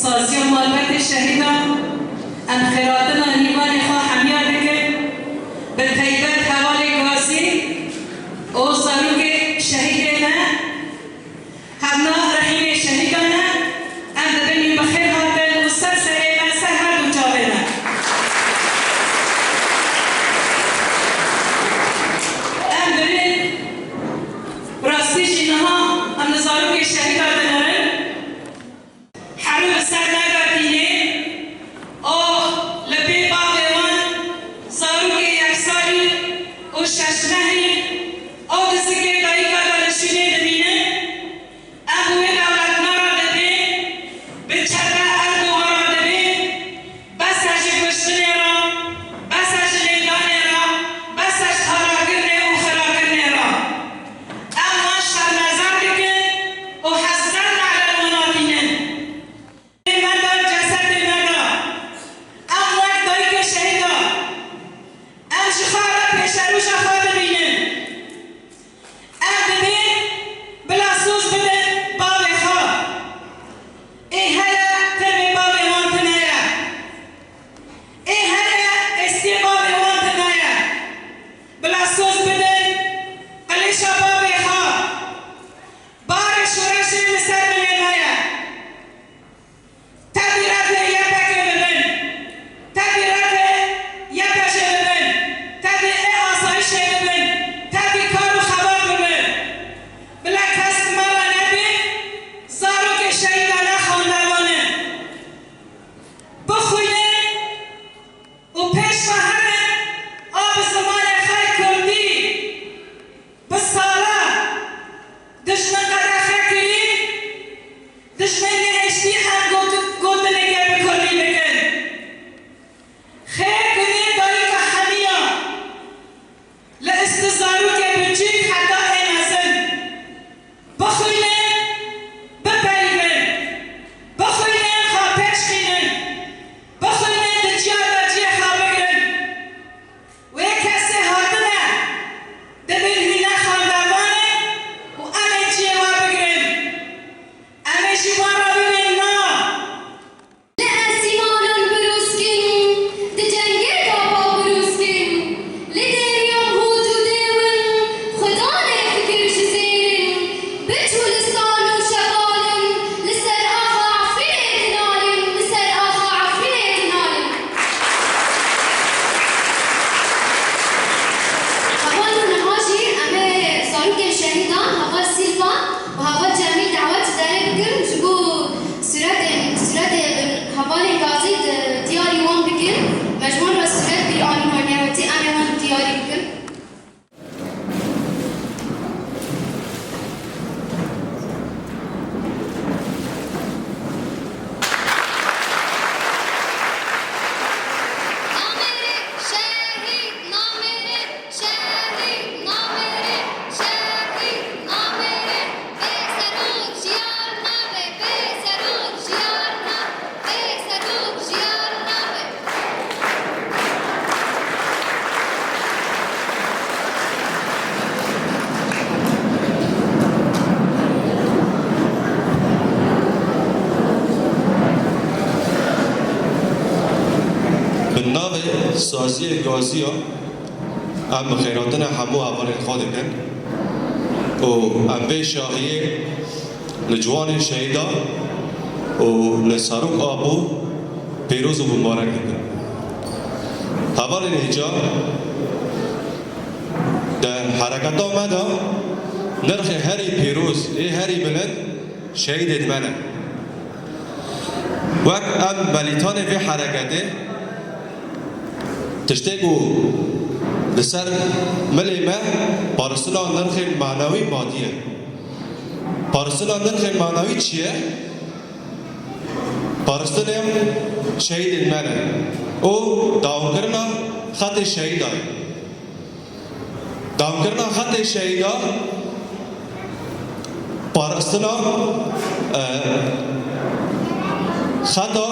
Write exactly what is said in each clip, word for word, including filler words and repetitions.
Saziya malbetê şehîdan, em xêratina nîvanê xwe hemiya dikin, bi taybet hevalê Gazî û zarokê şehîdê me, hevna rehîmê şehîdan e, em dibin wî bi xêr hatin û ser serê me, ser her du çavê me. Em birîn, bi rastî jî niha em li zarokê şehîdan dinêrin. Herû li ser me de tînê, o li pê bavê wan zarokê yek salî û şeş mehî, o dizikê dayika de li şûnê dibînin, em wê dewletmera dibê, bi çete Erdogan re dibê, bes e ji kuştinê re, bes e ji lêdanê re, bes e ji talakirinê û xirakirinê re. Em wan şermezar dikin û hesret ne'lên wan natînin. Me da, cesedê me da. Em wek dayikê şehîda. Em ji xwe re pêşerûşa xwe dibînin. Em dibê bila soz bidin bavê xwe. Ê heye tirbê bavê wan tune ye. Ê heye êstiyê bavê wan tune ye. Bila soz bidin qilêşa bavê xwe. Barê şoreşê li ser milê me ye. Tevî refê Y P G bibin. Tevî refê Y P J bibin. Tevî ê asayîşê bibin. Tevî kar û xebat bibin. Bila kes bi me re nebê, zarokê şehîdane xandevan in. Bixwînin û pêş ve herin a bi zimanê xwe kurdî. Bi salan dijmin qedexe kirî, dijmin nehiştî em got-, gotineke bi kurdî bikin. Xêr ku nê dayika hemiya li îst zarokê biçûk heta ê mezin. Bixwînin, biperîvin. Bixwînin, xwe pêşxînin. Bixwînin, di çiya de cihê xwe bigrin. Wê kesê hatine, dibin hîne xandevan in û em ê cihê we bigrin. Em ê ji wan re bibin na. Li esîmanan birûskin, di cengê de pa birûskin. Li dêriyan hût û dêwin, xudanê fikir ji zêrin. Biçûlistan û şeqalin, li ser axa Efrînê dinalin, li ser axa Efrînê dinalin. Hevalno niha jî em ê zarokên şehîdan, heval Sîlvan û heval Cemîl dawet derê bikin ji bo sûretên, sûretê bi hevalên Gazî di diyarî wan bikin. Me ji wan re sûret bîr anî, me nêwetî em ê wan diyarî bikin. Namêre şehîd, namêre şehîd, namêre şehîd, namêre bê serok jiyar nabe, bê serok jiyar nabe, bê serok jiyar nabe. Bi navê Saziyê Gaziya em xêratina hemû hevalên xwe dikin û em vê şahiyê li ciwanên şehîda û li Serok Apo pêroz û mibarek dikin. Hevalên hêja, di hereketa me de nirxê herî pêroz ê herî bilind şehîdên me ne. Wek em melîtanê vê hereketê, tiştê ku li ser milê me paristina nirxên manewî madî ye. Paristina nirxên manewî çi ye? Paristinê şehîdên me ne û dawamkirina xetê şehîda ye. Dawamkirina xetê şehîda, paristina, e, xeta,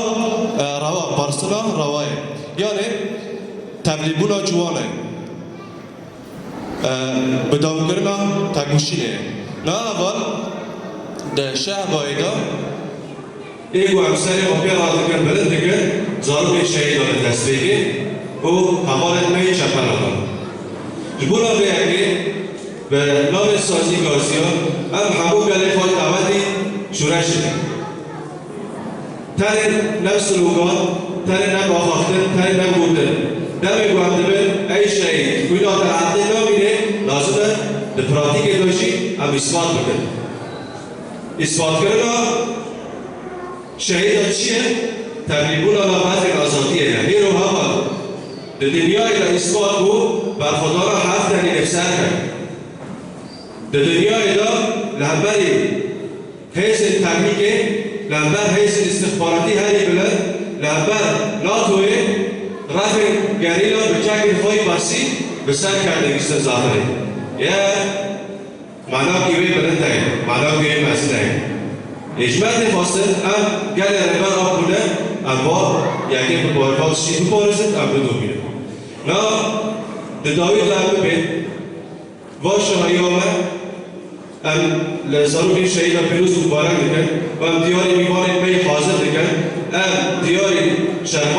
e, rewa, paristina rewa ye. Yanê tevlîbûna ciwan e. E, bi dawamkirina tekoşînê ye. Niha heval di Şehbayê de Ê ku em serê xwe pê radikin, bilind dikin, zarokên şehîdan li destpêkê û hevalên me yê çepenan in. Ji bona vê yekê bi navê Sazî Gaziyan em hemû gelê xwe dawetî şûreşê dikin. Tenê ne slogan, tenê ne axaftin, tenê ne gotin. Demê ku em dibin, ey şehîd, xwîna te li erdê namîne, lazim e di pratîkê de jî em îspat bikin. Îspatkirina şehîda çi ye? Tevlîbûna navbetên azadiyê ye. Hêro heval di dinyayê de îspat bû, berxwedana heft tenî li ser ket. Di dinyayê de li hemberî hêzên termîkê, li hember hêzên îstixbaratî herî bilind, li hember NATOyê refên gerîla bi çekên xwe yî bersî bi ser ket, digihîstin zafirê. Ye, manakî wê bilind heye, manakî wê mezin heye. Ê ji me tê xwestin em gelê rêber a bûne, em va yekê bi barval tiştî biparêzin, em bidomînin. Na di dawî de em bibên, va şahiya me, em li zarokên şehîdan pîroz û mibarek dikin û em diyarî mîvanên me yê hazir dikin. Em diyarî şerm